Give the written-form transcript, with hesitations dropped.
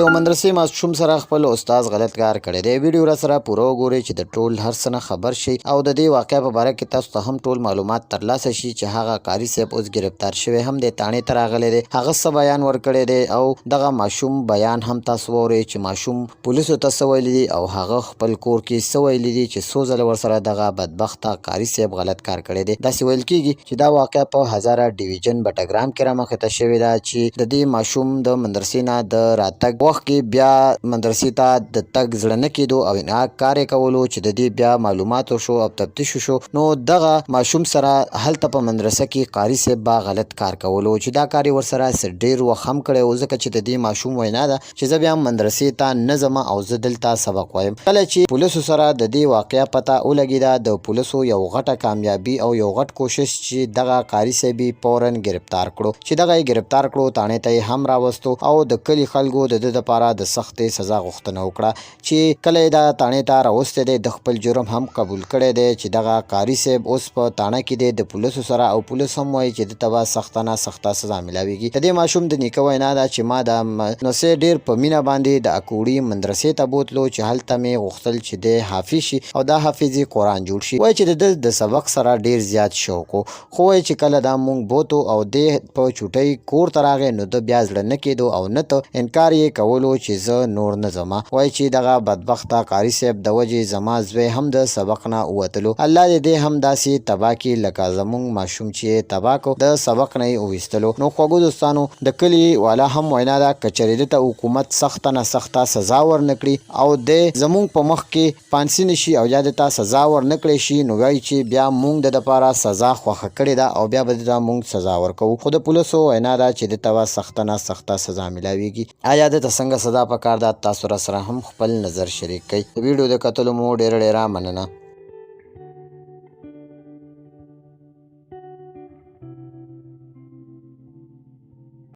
یو مدرسې ماشوم سره خپل استاد غلط کار کړی دی. ویډیو را سره پوره وګورئ چې د ټول هر څه نه خبر شئ او د دې واقعه په باره کې تاسو ته هم ټول معلومات ترلاسه شي چې هغه قاري صاحب اوس ګرفتار شوی هم دی، تاڼې ته راغلی دی، هغه څه بیان ورکړی دی او دغه ماشوم بیان هم تاسو واورئ چې ماشوم پولیسو ته څه ویلي دي او هغه خپل کور کې څه ویلي دي چې څو ځله ورسره دغه بدبخته قاري صاحب غلط کار کړی دی. داسې ویل کیږي چې دا واقعه په هزاره ډیویژن بټګرام کې رامخې ته شوې ده چې د دې ماشوم د مدرسې نه د راتګ وخت کې بیا مدرسې ته د تګ زړه نه کېدو او انکار یې کولو چې د دې بیا معلومات وشو او تفتیش وشو نو دغه ماشوم سره هلته په مدرسه کې قاري صاحب به غلط کار کولو چې دا کار یې ورسره څه ډېر وخت هم کړی و، ځکه چې د دې ماشوم وینا ده چې زه بیا مدرسې ته نه ځم او زه دلته سبق وایم. کله چې پولیسو سره د دې واقعه پته ولګیده د پولیسو یو غټه کامیابي او یو غټ کوشش چې دغه قاري صاحب یې فوراً ګرفتار کړو چې دغه یې ګرفتار کړو تاڼې ته یې هم راوستو او د کلي خلکو د ده لپاره د سختې سزا غوښتنه وکړه چې کله یې دا تاڼې ته راوستی دی ده خپل جرم هم قبول کړی دی چې دغه قاري صاحب اوس په تاڼه کې دی د پولیسو سره او پولیس هم وایي چې ده ته به سخته نه سخته سزا ملاویږي. د دې ماشوم د نیکه وینا ده چې ما دا نوسې ډیر په مینه باندې د اکوړي مدرسې ته بوتلو چې هلته مې غوښتل چې دی حافظ شي او دا حافظ قرآن جوړ شي. وایي چې د ده د سبق سره ډیر زیات شوق و خو وایي چې کله دا مونږ بوتو او دی په چوټۍ کور ته راغی نو ده بیا زړه نه کیدو او نه ته انکار یې کولو چې زه نور نه ځم. وایي چې دغه بدبخته قاري صاحب د وجې زما زوی هم د سبق نه ووتلو. الله دې دی هم داسې تباه کړي لکه زمونږ ماشوم چې یې تباه کړ د سبق نه یې وویستلو. نو خوږو دوستانو د کلي والا هم وینا ده که چېرې ده ته حکومت سخته نه سخته سزا ورنکړي او دی زمونږ په مخ کې پانسي نه شي او یا ده ته سزا ورنه کړی شي نو وایي چې بیا مونږ ده لپاره سزا خوښه کړې ده او بیا به ده ته مونږ سزا ورکوو خو د پولیسو وینا ده چې ده ته به سخته نه سخته سزا ملاویږي. ایا ده ته څنګه سزا پکار ده تاسو راسره هم خپل نظر شریک کړئ. د ویډیو د کتلو مو ډیره ډیره مننه.